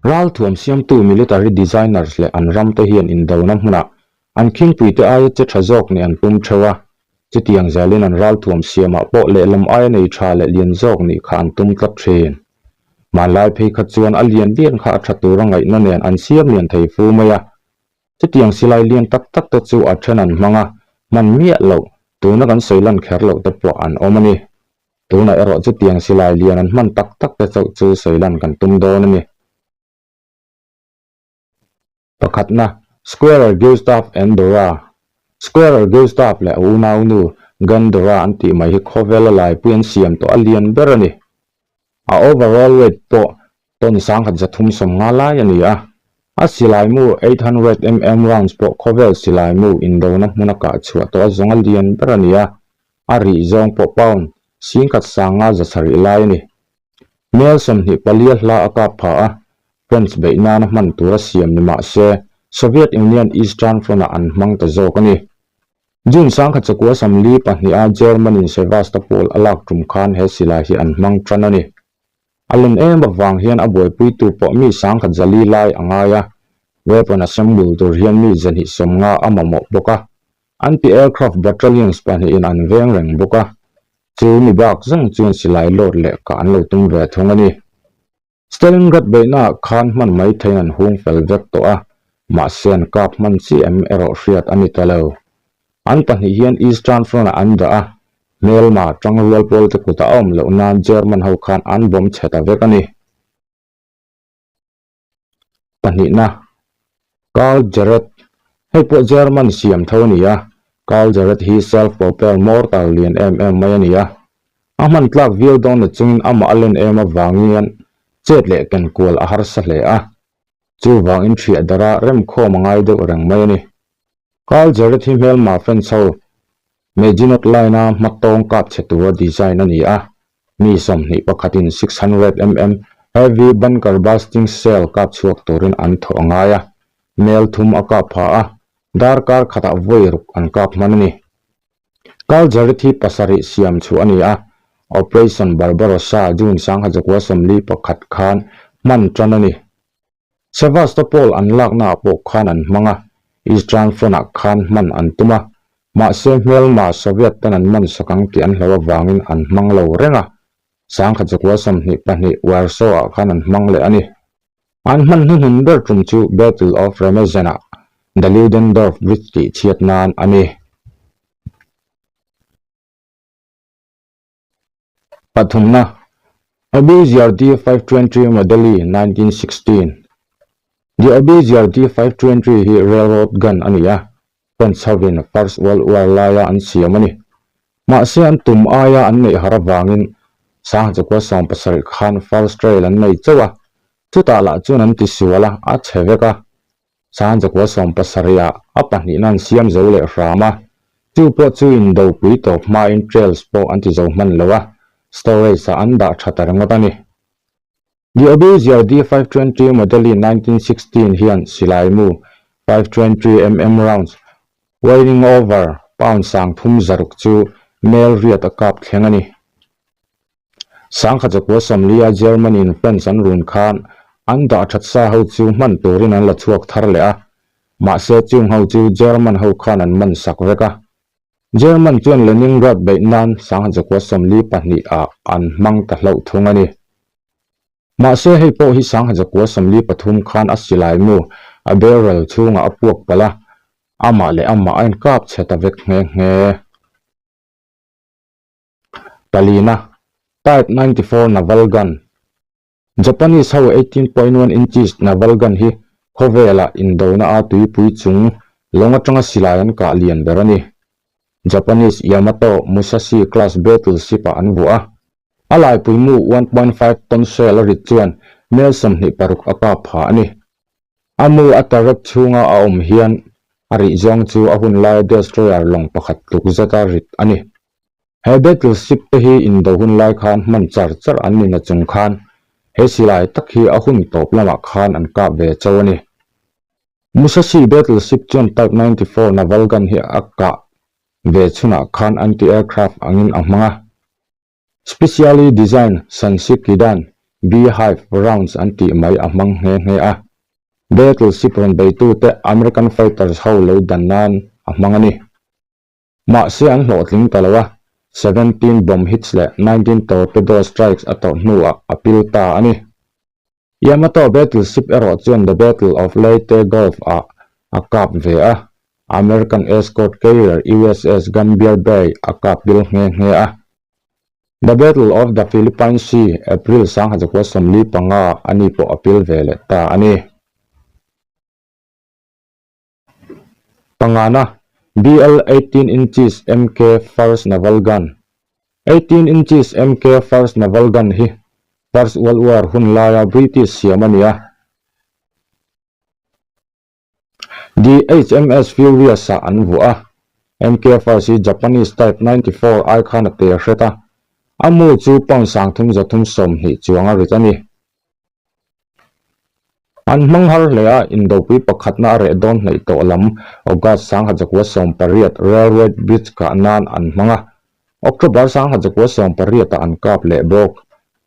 Ralthuam siamtu military designers leh an ramte hian indona hmunah an khingpuite aia che tha zawk nih an tum theuh a, chutiang zelin an ralthuam siamah pawh lehlam aia nei tha leh lian zawk nih kha an tum tlat thin. Hmanlai phei kha chuan a lian lian kha a tha tura ngaihna nen an siam lian thei fu mai a, chutiang silai lian tak tak te chu a then an hmang a, hman miah loh, tuna kan sawi lan kher loh te pawh an awm a ni. Tunah erawh chutiang silai lian an hman tak tak te chauh chu sawi lan kan tum dawn a ni. Pakhatna, Squarer Gustav Andorra Squarer Gustav leh a unaunu Gandora an tih mai hi khawvela laipui an siam tawh a lian ber a ni. A overall weight pawh ton 1350 lai a ni a. A silaimu 800 mm rounds pawh khawvel silaimu indona hmuna kah chhuah tawh a zawng a lian ber a ni a. A rih zawng pawh pound 1570 lai a ni. Mel 24 hla a kap pha a, French beih nana hman tura siam ni mah se Soviet Union Eastern Front-ah an hmang ta zawk a ni. June 1942 a German-in Sevastopol a lak tum khan he silai hi an hmang tan a ni. A len em avang hian a buaipuitu pawh mi 1040 lai a ngai a, weapon assemble tur hian mi 250 a mamawh bawk a, anti-aircraft battalions pahnihin an veng reng bawk a. Chu mi bak zawng chuan silai load leh kah an lo tum ve thung a ni. Stalingrad beihnaah khan hman mai theiin an hung fel vek tawh a, mahse an kap hman chiah em erawh hriat a ni ta lo. An pahnih hian Eastern Front-ah an dah a, hmelma tangrual pawlte kutah a awm loh nan German ho khan an bomb chhe ta vek a ni. Pahnihna, Karl Gerät, hei pawh German siam tho a ni a, Karl Gerät hi self-propelled mortar lian em em mai a ni a, a hman tlak viau dawn na chungin amah a len em avangin chet leh ken kual a harsa hle a, chuvangin ṭhiah dara remkhawm a ngai deuh reng mai a ni. Karl Gerät hi hmelma French ho Maginot Line-a hmatawng kap chhe tura design a ni a, Mi 21 in 600 mm heavy bunker busting shell kap chhuak turin an thawh a ngai a, mel thum a kap pha a, darkar khatah vawi ruk an kap hman a ni. Kaljarit hi pasarih siam chhuah a ni a, Operation Barbarossa June 1941 khan hman tan a ni. Sevastopol an laknaah pawh khan an hmang a, Eastern Front-ah khan hman an tum a, mahse hmelma Soviet ten an man sak ang tih an hlo avangin an hmang lo reng a, 1922 Warsaw-ah khan an hmang leh a ni. An hman hnuhnun ber tum chu Battle of Remagen-ah the Ludendorff Bridge tih chhiat nan a ni. Pathumna, Obiziar D520 Model-i 1916 The Obiziar D520 hi railroad gun a ni a, French hovin First World War laia an siam a ni. Mahse an tum aia an neih har avangin 1970 khan first trail an nei chauh a, chutah lah chuan an tisual a, a chhe vek a. 1970 ah a pahnihna an siam zo leh hram a, chu pawh chu indopui tawp hmain trails pawh an ti zo hman lo a, storage ah an dah tha ta ringawt a ni. The Obusier D520 model-i 1916 hian silai mu 520 mm rounds weighing over pound 360 chu mel riat a kap thleng a ni. 1940 a Germany in France an run khan an dah that sa ho chu hman turin an la chhuak thar leh a, mahse chung ho chu German ho khan an man sak vek a. German chuan Leningrad beih nan 1942 ah an hmang ta hlauh thung a ni. Mahse hei pawh hi 1943 khan a silai mu a barrel chhungah a puak palh a, amah leh amah a inkap chhe ta vek nghe nghe. Palina, Type 94 Naval Gun, Japanese ho 18.1 inches naval gun hi khawvelah indona a tuipui chung lawng atanga silai an kah lian ber a ni. Japanese Yamato Musashi class battleship ah an vuah a. A laipui mu 1.5 ton shell a rit chuan mel 26 a kap pha a ni. A mu a turret chhunga a awm hian a rih zawng chu a hun laia destroyer lawng pakhat tluk zeta rit a ni. He battleship te hi indo hun lai khan hman char char an ni na chung khan he silai tak hi a hun tawp lamah khan an kap ve chauh a ni. Musashi battleship chuan Type 94 naval gun hi a kah ve chhunah khan anti-aircraft angin a hmang a. Specially designed Sansi Kidan. Beehive rounds an tih mai a hmang nghe nghe a. Battleship rawn beitute American fighters ho lo dan nan a hmang a ni. Mahse an hlawhtling ta lo a, 17 bomb hits leh 19 torpedo strikes a tawrh hnuah a pil ta a ni. Yamato battleship erawh chuan The Battle of Leyte Gulf ah a kap ve a, American escort carrier USS Gambier Bay a kap pil nghe nghe a. The Battle of the Philippine Sea, April 1945 a ni pawh a pil ve leh ta a ni. Pangana, BL 18 inches MK First Naval Gun 18 inches MK First Naval Gun hi First World War hun laia British siam a ni a. The HMS Furious-ah an vuah a. MK First hi Japanese Type 94 ai khan a te hret a. A mu chu pound 3320 chuang a rit a ni. An hmang har hle a, indopui pakhatna a reh dawn hnaih tawh lam August 1918 Railroad Bridge kah nan an hmang a, October 1918 ah an kap leh bawk.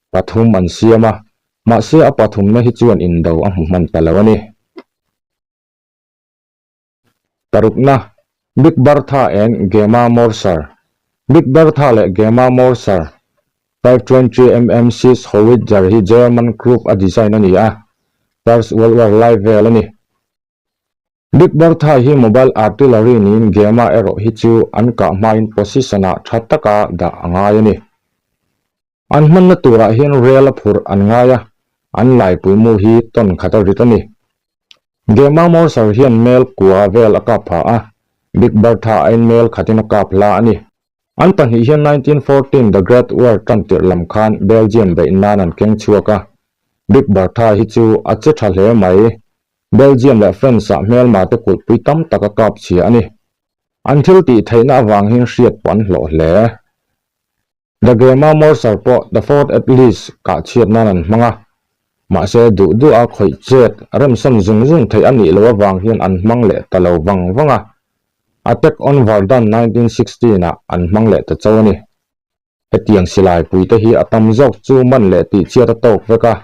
Pathum an siam a, mahse a pathumna hi chuan indo a hmu hman ta lo a ni. Parukna, Big Bertha and Gemma Morser Big Bertha leh Gemma Morser 523 mm Sis Howitzer hi German Krupp a design a ni a, First World War lai vel a ni. Big Bertha hi mobile artillery niin Gemma erawh hi chu an kah hmain position-ah tha taka dah a ngai a ni. An hmanna turah hian rel a phurh an ngai a, an laipui mu hi tawn khat a rit a ni. Gemma Morser hian mel kua vel a kap pha a, Big Bertha aiin mel khatin a kap hla a ni. An pahnih hian 1914 The Great War tan tirh lam khan Belgium beih nan an keng chhuak a, Big Bertha hi chu a che tha hle mai. Belgium leh France-ah hmelma te kulhpui tam tak a kap chhia a ni. An thil tih theihna avang hian hriat pawh an hlawh hle. The Gemma Morser pawh The Fort at Least kah chhiat nan an hmang a, mahse duh duh a khawih chet remsawn zung zung theih a nih loh avang hian an hmang leh ta lo vang vang a, Attack on Verdun 1916 ah an hmang leh ta chauh a ni. Hetiang silai puite hi a tam zawk chu man leh tih chhiat a tawk vek a,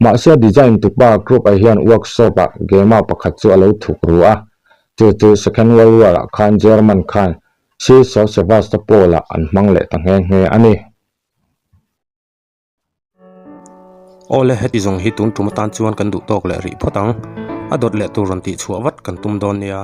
Mahse design tupa group ah hian workshop ah Gemma pakhat chu a lo thuk ru a, chu chu Second World War ah khan German khan Siege of Sevastopol ah an hmang leh ta nghe nghe a ni. Awle heti zawng hi tun tum atan chuan kan duh tawk leh rih phawt ang. A dawt leh tur rawn tih chhuah vat kan tum dawn nia.